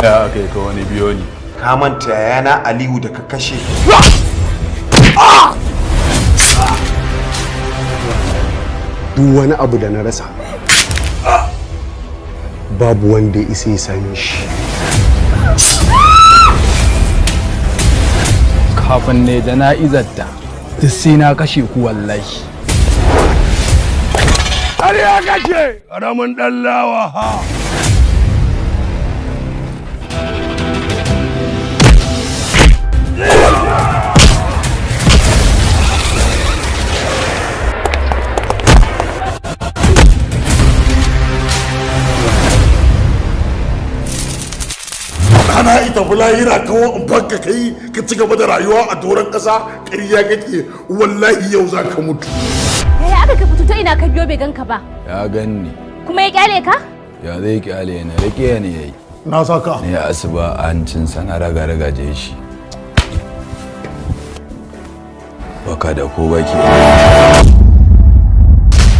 Ya kai ka wani biyo ni. Ka manta yayana Aliyu da ka kashe? Duk wani abu da na rasa, babu wanda ya isa ya same shi. Kafin ne jana'izar ta, duk sai na kashe ku wallahi. Har ya kashe ƙaramin ɗan lawa ha. Ana ita lahira kawo in banka kai ka ci gaba da rayuwa a doron ƙasa, ƙarya kake, wallahi yau za ka mutu. Yaya aka ka fito? Ta ina ka biyo bai ganka ba? Ya ganni. Kuma ya kyale ka? Ya zai kyale ni? Rike ni yayi. Na saka. Ne asuba a hancinsa na raga ragaje shi. Baka da ko baki.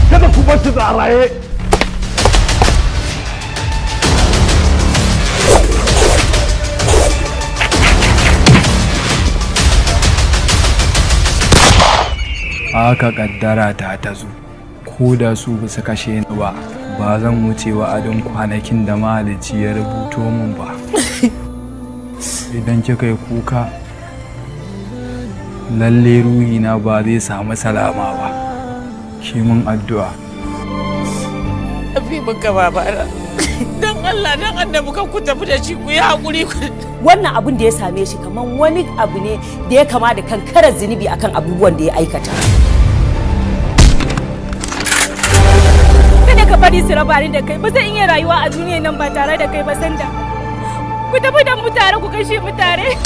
Kada ku bar shi a raye. Haka kaddara ta ta zo. Ko da su ba su kashe ni ba, ba zan wuce wa'adin kwanakin da mahalicci ya rubuto min ba. Idan kika yi kuka, lalle ruhina ba zai samu salama ba. Shi mun addu'a. Tafi muka babana. Don Allah don annabi kan ku tafi da shi, ku yi haƙuri ku. Wannan abun da ya same shi kamar wani abu ne da ya kama da kankarar zunubi akan abubuwan da ya aikata. Kada ka bari su raba ni da kai, ba zan iya rayuwa a duniyar nan ba tare da kai ba. Sanda ku tafi da mu tare, ku kashe mu tare.